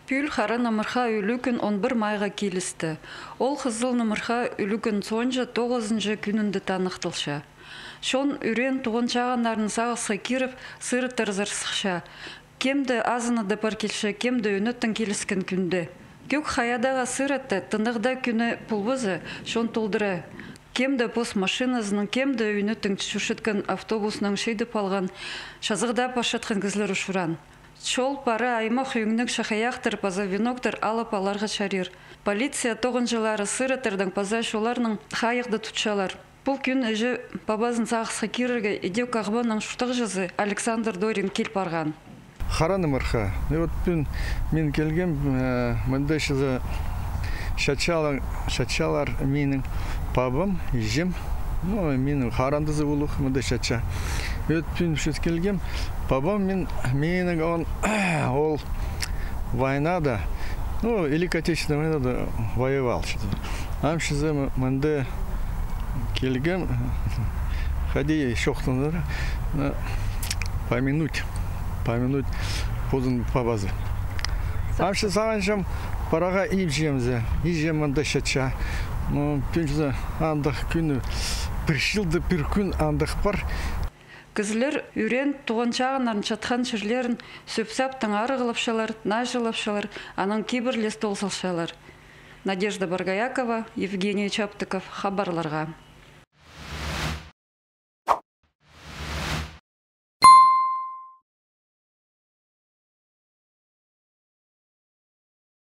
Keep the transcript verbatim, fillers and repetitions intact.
Пӱӱл Хара Нымырха ӱлӱкӱн он пір майға килісті. Ол Хызыл Нымырха ӱлӱкӱн соонҷа тоғызынҷы кӱнінде таныхталча. Чон ӱреен туған чағыннарын сағысха киріп, сыраттарзар сыхча. Кем-де азынада пар килче, кем-де ӧнетін киліскен кӱнде. Кӧк хайадағы сыратты тынағда кӱні полбаза, чон толдыра. Кем-де пос машиназынаң, кем-де ӧнетін чӧрчеткен автобуснаң чидіп алған, чазағда парчатхан кізілер учуран. Чол пары аймах ӧңніг чахайахтар паза веноктар алып аларға чарир. Полиция тоғынҷылары сыраттардаң паза чолларнаң хайығда тутчалар. Пу кӱн іҷе-пабазын сағысха кирерге идӧк Ағбанның чуртағҷызы Александр Дорин кил парған. Хара Нымырха. И вот пӱӱн мин килгем, э, мында чаза чатчалар, чатчалар минің пабам, іҷем. Ну, минің харындазы улуғ мында чатча. И вот пӱӱн чӧс килгем, пабам мин, минің он, ол войнада, ну, Великая Отечественная войнада воевал. Ам чаза м-, мында килгем, хайди чоохтанар, ну, помянуть, помянуть позының пабазы. Ам чаза сағынчам парарға ибҷемзер, іҷем мында чатча. Ну, пӱӱн чаза андағ кӱн, пір чылда пір кӱн андағ пар. Кізілер ӱреен туған чағыннарын, чатхан чирлерін сӧп-саптаң арығлапчалар, наҷылапчалар, анаң кибірлес тол салчалар. Надежда Боргоякова, Евгений Чаптыков, хабарларға.